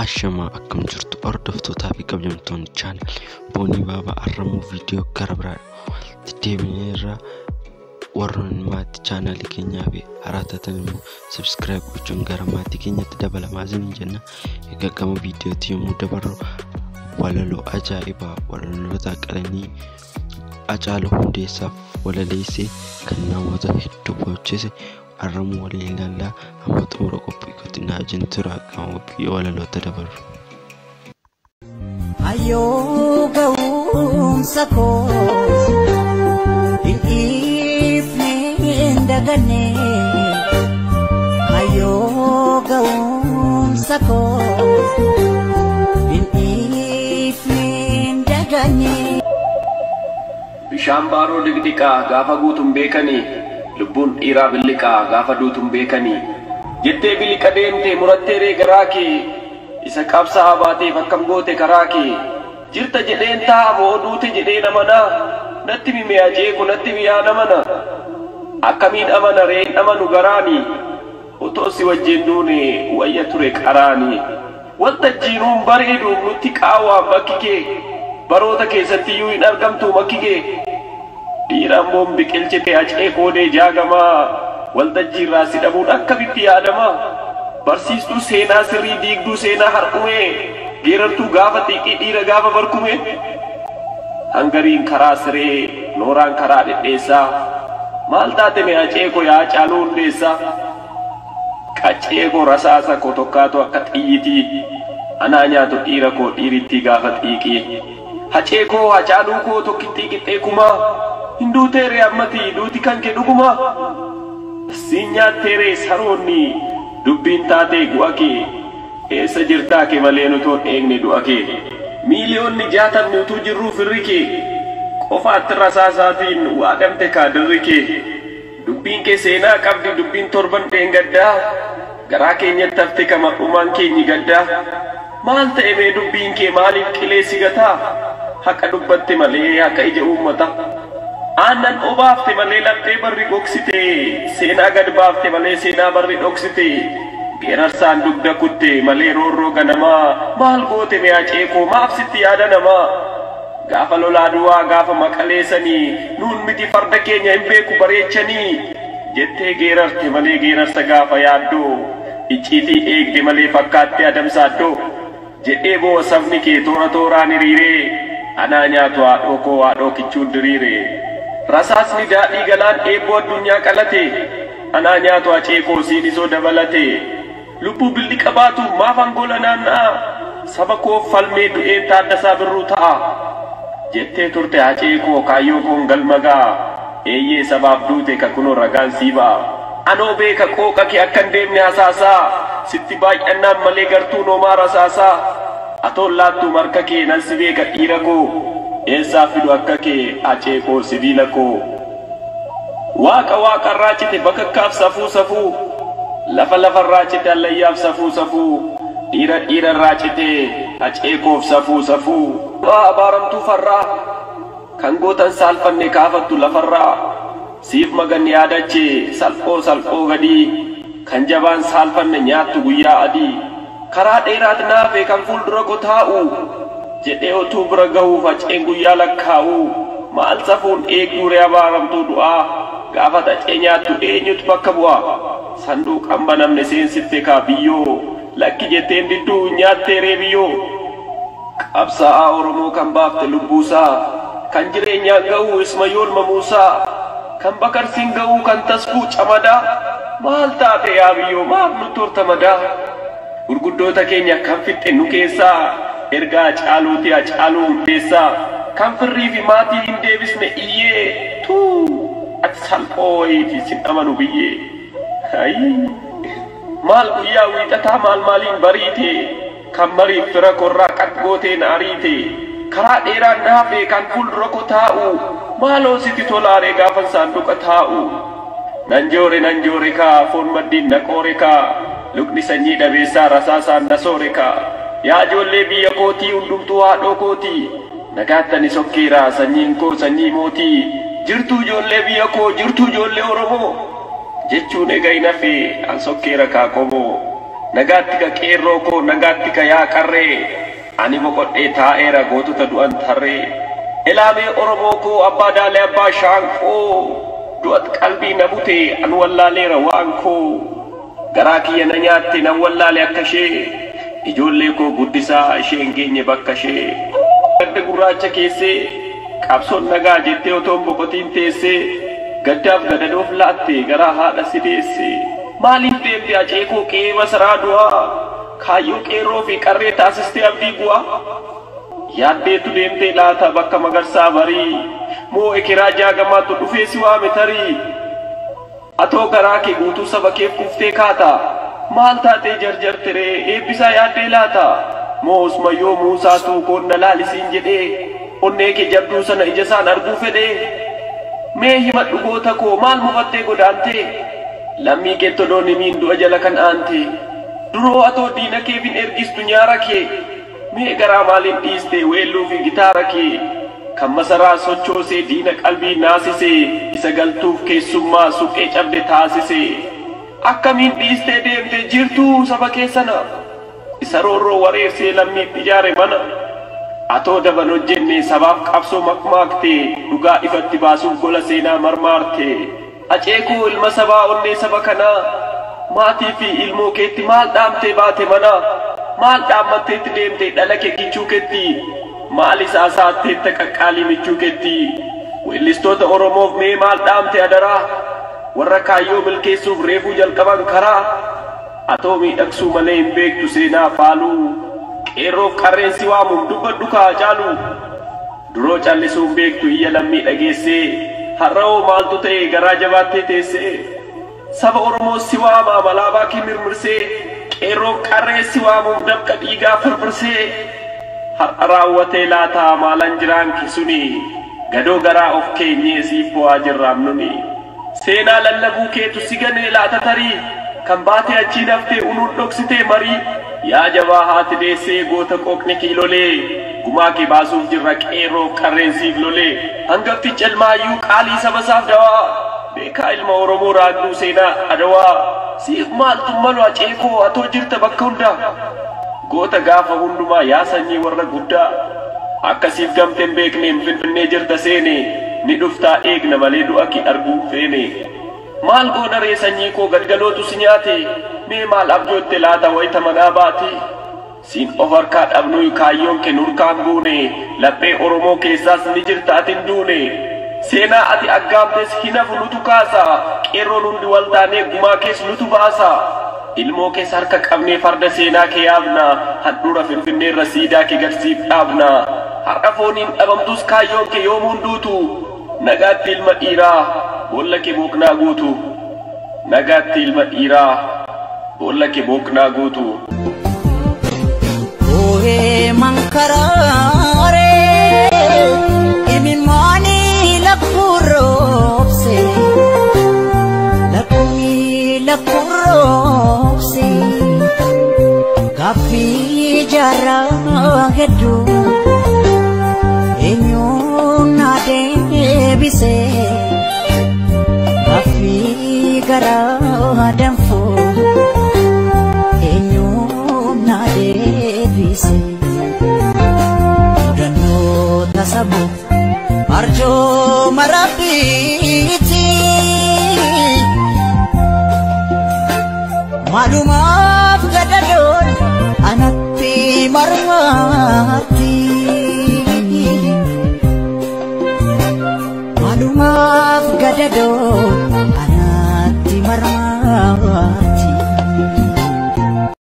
Ashamaa akkam jirtu hordoftootaa fi kabajamtoonni chaanal Boonii Baabaa Arramuu viidiyoo gara biraatti deebineerra. Warroonni maatii chaanalii keenyaa fi haaraa taatan immoo subscribe gochuun gara maatii keenyatti dabalamaa isin jenna. Egaa gama viidiyootti yommuu dabarru walaloo ajaa'ibaa walaloota qalanii Hacaaluu Hundeessaaf walaleessee kan namoota hedduu boonchise Arramuu waliin ilaallaa. Hamma xumura qophii kootti na wajjin turaa. Gama walalootti dabarru. Hayyoo ga'umsa koo hin dhiifne hin daganne. Hayyoo ga'umsa koo hin dhiifne hin daganne. Bishaan baaroo diqdiqaa gaafa guutuun beekanii, lubbuun dhiiraa billiqaa gaafa duutuun beekanii. Jettee biliqa deemte murattee ree garaa kee, isa qabsaa'aa baateef akkam goote karaa kee. Jirta jedheen taa'a moo duute jedheen amanaa, natti mimee ajeeku natti mi'aa namana. Akkamiin amana reen amanu garaani, otoo si wajjin duune wayya ture qaraani. Waltajjiinuun bareedu nutti qaawwaan bakki kee, baroota keessattiyyuu hin argamtu makki kee. Dhiiraan boon biqilchite Hacee koodee jaagamaa, waltajjiirraa si dhabuun akkamitti yaadamaa? Barsiistuu seenaa sirrii diigduu seenaa har'umee, geerartuu gaafa xiiqii dhiira gaafa barkumee. Hangariin karaa siree nooraan karaa dhedheessaa, maal taate mee Hacee koo yaa Hacaaluu Hundeessaa? Qaccee koo rasaasa koo tokkaatu akka xiyyitii, anaa nyaatu dhiira koo dhiirittii gaafa xiiqii. Hacee koo Hacaaluu koo tokkittii qixxee kumaa, hin duuteeree ammati duuti kan kee dhugumaa? Siin nyaatteeree saroonni dubbiin taatee gu'a kee, eessa jirtaa kee malee nutoon eegne du'a kee. Miiliyoonni 60 utuu jirruu firri kee, qofaatti rasaasaatiin waadamte kaadirri kee. Dubbiin kee seenaa qabdi dubbiin torban dheengaddaa, garaa keenyatti hafte kama dhumaan keenyi gaddaa. Maal ta'e mee dubbiin kee maaliif qilee si gataa? Haqa dubbatte malee haqa ija uummata. Aannan obaafte malee laphee barri gogsite, seenaa gad baafte malee seenaa barri dhoksite. Geerarsaan dugda kutte malee roorroo ganamaa, maal goote mee Hacee koo maaf sitti yaada namaa? Gaafa lolaa du'aa gaafa maqaleessanii, nuun miti farda keenya hin beeku bareechanii. Jettee geerarte malee geerarsa gaafa yaaddoo, icciitii eegde malee fakkaatte adamsaaddoo. Jedhee boo'a sabni kee toora tooraan hiriiree, anaa nyaatu haadhoo koo haadhoo kichuun diriire. Rasaasni daadhii galaan eebboo addunyaa qalate, anaa nyaatu Hacee koo siinisoo dabalate. Lubbuu billiqa baatu maaf angola naanna'a, saba koof falmee du'een Taaddasaa Birruu ta'a. Jettee turte Hacee koo kaayyoo koon galma ga'a, eeyyee sabaaf duute ka kunoo ragaan sii ba'a. Anoo beeka qooqa kee akka hin deemne hasaasaa, sitti baay'annaan malee gartuun homaa rasaasaa. Atoon laattuu marka kee nan si beeka dhiira koo, eessaa fidu akka kee Hacee koo sibiila koo. Waaqa waaqarraa cite bakakkaaf safuu safuu, lafa lafarraa cite allayyaaf safuu safuu, dhiira dhiirarraa cite Hacee koof safuu safuu. Du'aa abaaramtuu farraa, kan gootan saalfanne kaafattu lafarraa, siif magan yaadache salphoo salphoo gadii, kan jabaan saalfanne nyaattu guyyaa adii. Karaa dheeraat naafe kan fuuldura koo taa'u, jedhee utuu bira gahuuf Haceen guyyaa lakkaa'u, maal safuun eegduu ree abaaramtuu du'aa, gaafa Hacee nyaattu eenyutu bakka bu'a? Sanduuqan banamne seensitte kaa biyyoo, lakki jetteen didduu nyaattee ree biyyoo. Qabsaa'aa Oromoo kan baafte lubbuusaa, kan jireenyaan ga'uu Ismayool Mamuusaa, kan Bakarsiin ga'uu kan Tasfuu Camadaa, maal taate yaa biyyoo maaf nutti horta madaa? Gurguddoota keenya kan fixxe nu keessaa, ergaa Hacaaluuti Hacaaluu Hundeessaa, kan firrii fi maatii hin deebisne iyyee, tuu ati salphoo wayiiti sin amanu biyyee. Ayii maal guyyaa wiixataa maal maaliin bariite, kan mariif fira korraa qat gootee na ariite. Karaa dheeraan na hafe kan fuuldura koo taa'u, maaloo sitti tolaaree gaafan saanduqa taa'u. Nan joore nan joore kaa foon maddiin na qoore kaa, lukni sanyii dhabeessaa rasaasaan na soore kaa. Yaa ijoollee biyya kootii hundumtuu haadhoo kootii, nagaatti ani sokkeera sanyiin koo sanyii mootii. Jirtuu ijoollee biyya koo jirtuu ijoollee Oromoo, jechuun egaa hin hafe an sokkeera kaa qomoo. Nagaatti ka qeerroo koo, nagaatti ka yaa qarree, ani boqodhee taa'eera gootota du'an tarree. Elaamee Oromoo koo, abbaa daalee abbaa shaanqoo, du'at qalbii na bute an wallaaleera waan koo. Garaa kiyya na nyaatte nan wallaale akka ishee, ijoollee koo guddisaa ishee hin geenye bakka ishee. Gadda gurraacha keessee qabsoon nagaa jettee otoon boqotiin teessee, gaddaaf gadadoof laatte garaa haadha si deesse. Maaliif deemte Hacee koo qe'ee masaraa du'aa, kaayyoo qeerroo fi qarree taasistee abdii bu'aa? Yaaddeetu deemtee laata bakka magarsaa barii, moo ekeraa jaagamaatu dhufee si waame tarii? Atoo garaa kee guutuu saba keef kuftee kaata, maal taatee jarjarte ree eebbisaa yaaddee laata? Moo Usmayyoo Muusaatu koon na laalisiin jedhee, onnee kee jabduu sana ija isaan arguu fedhee? Mee himadhu goota koo maal mufattee godaantee? Lammii keetti odoon himiin du'a jala kan aante. Duroo atoo diina keef hin ergistu nyaara kee, mee garaa maaliin dhiiste weelluu fi gitaara kee? Kan masaraa sochoosee diina qalbii naasisee, isa galtuuf keessummaa suphee cabde taasisee. Akkamiin dhiistee deemte jirtuu saba kee sana, isa roorroo wareersee lammiitti ijaare mana? Atoo daban hojjenne sabaaf qabsoo makmaakte, dhugaa ifatti baasuuf gola seenaa marmaarte. Hacee koo ilma sabaa onnee saba kanaa, maatii fi ilmoo keetti maal dhaamtee baate mana? Maal dhaammatteetti deemte dhala kee kichuu keetti? Maal isaa saatteetta qaqqaalii michuu keetti? Weellistoota Oromoof mee maal dhaamte adaraa, warra kaayyoo milkeessuuf reefuu jalqaban karaa? Atoo miidhagsuu malee hin beektu seenaa faaluu, qeerroof qarreen si waamuun dubbadhu kaa Hacaalu. Duroo callisuu hin beektu iyya lammii dhageessee, har'a'oo maaltu ta'e garaa jabaattee teessee? Saba Oromoo si waamaa malaabaa kee mirmirsee, qeerroof qarree si waamuuf dafqa dhiigaa firfirsee. Har'a raawwatee laataa maalan jiraan kee suni, gadoo garaa of keenyee siif bo'aa jirraam nuni. Seenaa lallabuu keetu si ganee laata tarii, kan baatee achii naftee unuun dhoksitee marii. Yaa jabaa haati deessee goota qooqni kiilolee, gumaa kee baasuuf jirra qeerroof qarreen siif lolee. Hangafticha ilmaayyuu qaalii saba isaaf dawaa, beekaa ilma Oromoo raagduu seenaa adawaa. Siif maaltu malu Hacee koo atoo jirta bakka hundaa, goota gaafa hundumaa yaa sanyii warra guddaa. Akkasiif gamteen beekneen finfinnee jirta seene, ni dhuftaa eegna malee du'a kee arguu feene. Maal goona ree sanyii koo galgalootu si nyaate, mee maal abjootte laata wayita manaa baate? Siin of harkaa dhabnuu kaayyoon kee nurkaan buune, laphee Oromoo keessaas ni jirta ati hin duune. Seenaa ati aggaamtes hin hafu nutu kaasa, qeerroon hundi wal taanee gumaa kees nutu baasa. Ilmoo kees harka qabnee farda seenaa kee yaabna, handhuura finfinneerra siidaa kee garsiif dhaabna. Har'a fooniin dhabamtus kaayyoon kee yoomuun duutu, nagaatti ilma dhiiraa boolla kee booknaa guutu. Nagaatti ilma dhiiraa boolla kee booknaa guutu. Oohee mankaraaree imimmaanii lakkuu roobse, lakkumii lakkuu roobse, gaaffii jaarraa hedduu eenyuun na deebise, gaaffii garaa danfuu eenyuun na deebise. Mudannoota sabuu arjooma rabbiiti. Maalumaaf gadadoon anatti marmaarti. Maalumaaf gadadoon